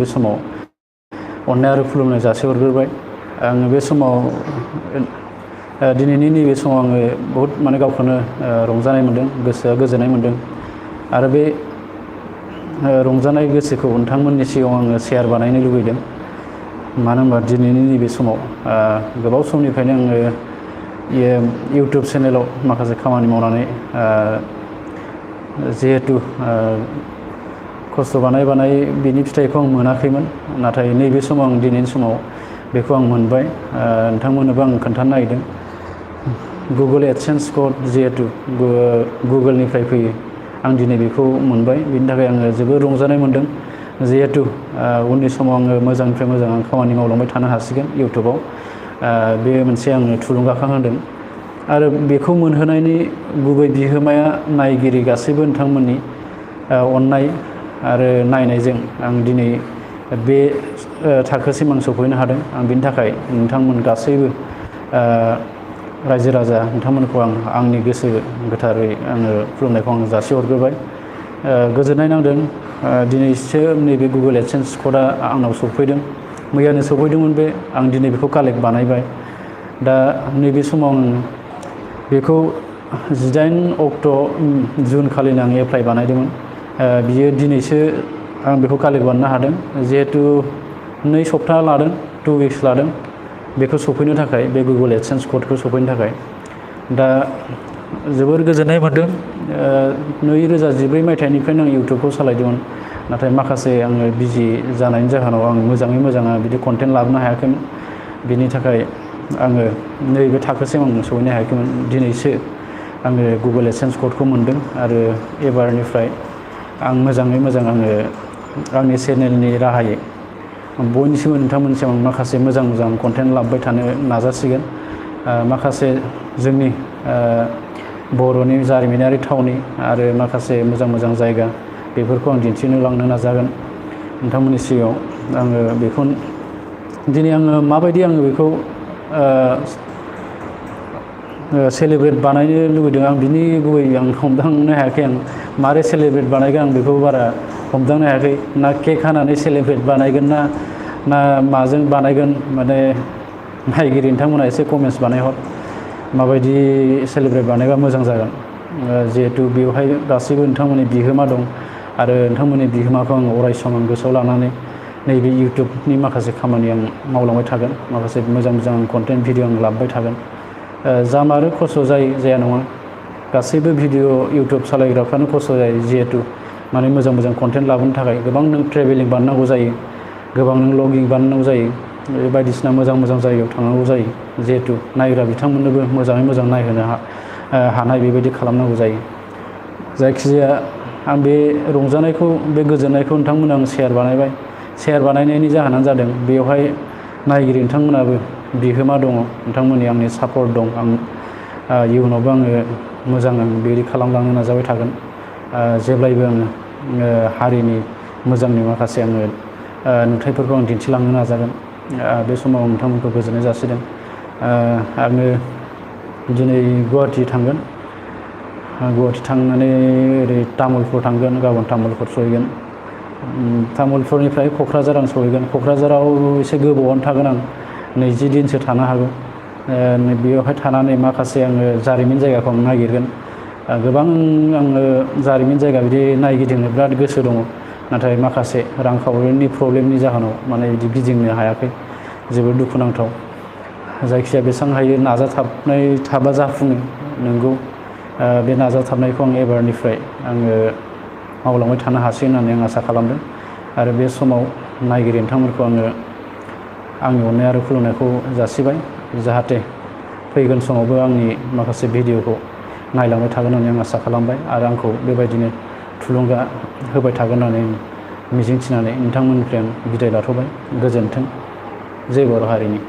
बे समाव अननाय आरो खुलुमनाय जासिहरग्रोबाय। आङो बे समाव दिनैनि नैबे समाव आङो बहुद माने गावखौनो रंजानाय मोन्दों, गोसोआ गोजोननाय मोन्दों आरो बे रंजानाय गोसोखौ नोंथांमोननि सिगाङाव आङो शेयार बानायनो लुबैदों। मानो होनबा दिनैनि नैबे समाव गोबाव समनिफ्रायनो आङो इउटुब चेनेलाव माखासे खामानि मावनानै जिहेथु खस्थ' बानाय बिनि फिथाइखौ आं मोनाखैमोन, नाथाय नैबे समाव आं दिनैनि समाव बेखौ आं मोनबाय। नोंथांमोननोबो आं खोन्थानो नागिरदों। गुगल एडसेन्स कड जिहेथु गुगोलनिफ्राय फैयो, आं दिनै बेखौ मोनबाय। बिनि थाखाय आङो जोबोद रंजानाय मोन्दों। जिहेथु उननि समाव आङो मोजांनिफ्राय मोजां आं खामानि मावलांबाय थानो हासिगोन इउटुबाव। बे मोनसे आंनो थुलुंगाखां होदों आरो बेखौ मोनहोनायनि गुबै बिहोमाया नायगिरि गासैबो नोंथांमोननि अननाय आरो नायनायजों आं दिनै बे थाखोसिम आं सफैनो हादों। आं बिनि थाखाय नोंथांमोन गासैबो रायजो राजा नोंथांमोनखौ आंनि गोसो गोथारै आङो खुलुमनायखौ आं जासिहरग्रोबाय। गोजोननाय नांदों। दिनैसो नैबे गुगल एडसेन्स क'डआ आंनाव सफैदों। मैयानो सफैदोंमोन बे, आं दिनै बेखौ कालेक्ट बानायबाय। दा नैबे समाव आं बेखौ 18 अक्ट' जुन खालिनो आं एप्लाइ बानायदोंमोन। बियो दिनैसो आं बेखौ कालेक्ट बानायनो हादों। जिहेथु 2 सप्ता लादों, 2 उइक्स लादों बेखौ सफैनो थाखाय, बे गुगल एडसेन्स क'डखौ सफैनो थाखाय। दा जोबोर गोजोननाय मोन्दों। 2014 मायथाइनिफ्रायनो आं इउटुबखौ सालायदोंमोन, नाथाय माखासे आङो बिजि जानायनि जाहोनाव आं मोजाङै मोजां बिदि कन्टेन्ट लाबोनो हायाखैमोन। बिनि थाखाय आङो नैबे थाखोसिम आं सहैनो हायाखैमोन। दिनैसो आङो गुगल एडसेन्स क'डखौ मोन्दों आरो एबारनिफ्राय आं मोजाङै मोजां आंनि चेनेलनि राहायै बयनिसिमबो नोंथांमोननिसिम आं माखासे मोजां कन्टेन्ट लाबोबाय थानो नाजासिगोन। माखासे जोंनि बर'नि जारिमिनारि थावनि आरो माखासे मोजां जायगा बेफोरखौ आं दिन्थिनो लांनो नाजागोन नोंथांमोननि सिगाङाव। आङो बेखौ दिनै माबायदि बेखौ सेलेब्रेट बानायनो लुबैदों, आं बिनि गुबै हमदांनो हायाखै। आं मारै सेलेब्रेट बानायगोन आं बेखौ बारा हमदांनो हायाखै। ना केक हानानै सेलेब्रेट बानायगोन ना माजों बानायगोन, माने नायगिरि नोंथांमोना एसे कमेन्ट्स बानायहर माबायदि सेलेब्रेट बानायबा मोजां जागोन। जिहेथु बेवहाय गासैबो नोंथांमोननि बिहोमा दं आरो नोंथांमोननि बिहोमाखौ आं अरायसम गोसोआव लानानै नैबे इउटुबनि माखासे खामानि आं मावलांबाय थागोन। माखासे मोजां कन्टेन्ट भिडिअ आं लाबोबाय थागोन। जामारो खस्थ' जाया नङा, गासैबो भिडिअ इउटुब सालायग्राफ्रानो खस्थ' जायो। जिहेथु माने मोजां कन्टेन्ट लाबोनो थाखाय गोबां नों ट्रेभेलिं बानायनांगौ जायो, गोबां नों लगिं बानायनांगौ जायो, बायदिसिना मोजां जायगायाव थांनांगौ जायो। जिहेथु नायग्रा बिथांमोननोबो मोजाङै मोजां नायहोनो हानाय बेबायदि खालामनांगौ जायो। जायखिजाया आं बे रंजानायखौ, बे गोजोननायखौ नोंथांमोननो आं शेयार बानायबाय। शेयार बानायनायनि जाहोनानो जादों बेवहाय नायगिरि नोंथांमोनाबो बिहोमा दङ, नोंथांमोननि आंनि सापर्ट दं। आं इयुनावबो मोजां बेबायदि खालामलांनो नाजाबाय थागोन। जेब्लायबो हारिनि मोजांनि माखासे नुथायफोरखौ आं दिन्थिलांनो नाजागोन। बे समाव नोंथांमोनखौ गोजोननाय जासिदों। आङो दिनै गुवाहाटि थांगोन। गुवाहाटि थांनानै ओरै तामुलपुर थांगोन, गाबोन तामुलपुर सहैगोन। तामुलपुरनिफ्राय क'क्राझार आं सहैगोन। क'क्राझाराव एसे गोबावानो थागोन आं, 20 दिनसो थानो हागौ। बेयावहाय थानानै माखासे जारिमिन जायगाखौ आं नागिरगोन। गोबां जारिमिन जायगा बिदि नायगिदिंनो बिराद गोसो दङ, नाथाय माखासे रांखावरिनि प्रब्लेमनि जाहोनाव माने बिदि गिदिंनो हायाखै। जोबोद दुखुनांथाव। जायखिजाया बेसेबां हायो नाजाथाबनाय थाबा जाफुङो। नंगौ, बे नाजाथाबनायखौ आं एबारनिफ्राय मावलांबाय थानो हासिगोन होननानै आं आसा खालामदों। आरो बे समाव नायगिरि नोंथांमोनखौ आंनि अननाय आरो खुलुमनायखौ जासिबाय। जाहाथे फैगोन समावबो आंनि माखासे भिडिअखौ नायलांबाय थागोन होननानै आं आसा खालामबाय आरो आंखौ बेबायदिनो थुलुंगा होबाय थागोन होननानै मिजिंथिनानै नोंथांमोननिफ्राय आं बिदाय लाथ'बाय। गोजोन्थों। जय बर' हारिनि।